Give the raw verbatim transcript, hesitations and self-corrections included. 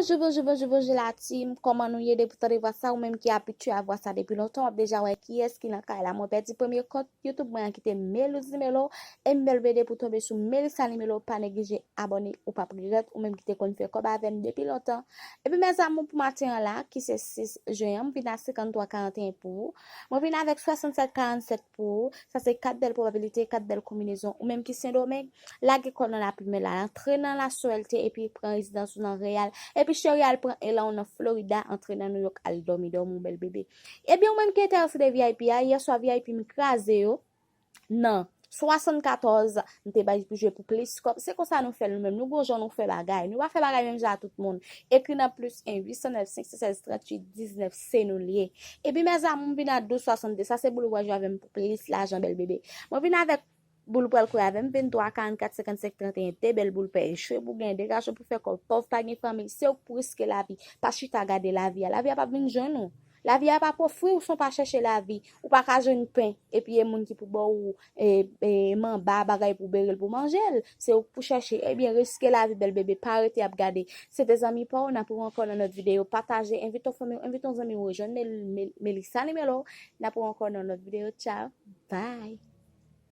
Bonjou, bonjou, bonjou, bonjou la team. Kòman nou ye? Depi w tande vwa sa, ou menm ki abitye a vwa sa depi lontan, w ap deja wè kiyès ki nan kay la. Mwen pèdi premye kont YouTube mwen an ki te Melouzimelo. E m bèl bebe pou tonbe sou Melissa Limelo, pa neglije abòne, ou p ap regrèt, ou menm ki te konn fè kòb avè m depi lontan. Epi mezanmi, pou maten an la, ki se sis jen an, m vin a senkanntwa karanteyen pou ou. Mwen vin avèk swasannsèt karannsèt pou ou. Sa se kat bèl pwobabilite, kat bèl konbinezon. Ou menm ki Sendomeng, lage kò w nan lapli, men la, antre nan Laswèlte epi pran rezidans ou nan Reyal. Epi cheri, al pran elan w nan Florida, antre nan Nouyòk, al dòmi, dòmi, w bèl bebe. Ebyen, ou menm ki enterese de V I P a, yè swa V I P m kraze yo nan swasannkatòz, m te bay pou jwe pou plis kòb. Se konsa nou fè l nou menm. Nou gon jan nou fè bagay. Nou pa fè bagay menm jan a tout moun. Ekri nan plis en uit san nèf senk san sèz tranntuit diznèf, se nou l ye. Epi mezanmi, m vin a douz swasannde. Sa se boul ou pral jwe avè m pou plis lajan, bèl bebe. Mwen vin avèk boul ou pral kwe avè m, venntwa, karannkat, senkannsenk, trannteyen, de bèl boul pè echwe pou w gen de gason pou fè kòb. Pòv pa gen fanmi, se ou k pou riske lavi. Pa chita gade lavi a. Lavi a p ap vin jwenn ou. Lavi a p ap ofri w san w pa chèche lavi. Ou pa ka jwenn pen, epi e moun ki pou ba w, e, e, manba, bagay pou w bere l, pou w manje l. Se ou k pou chèche. Ebyen, riske lavi, bèl bebe, pa rete ap gade. Se te zanmi pa w, n ap wè ankò nan lòt videyo. Pataje, envite yon fanmi w, envite yon zanmi w rejwenn Mel-, Mel-, Melissa Limelo. N ap wè ankò nan lòt videyo. Tchao. Bye.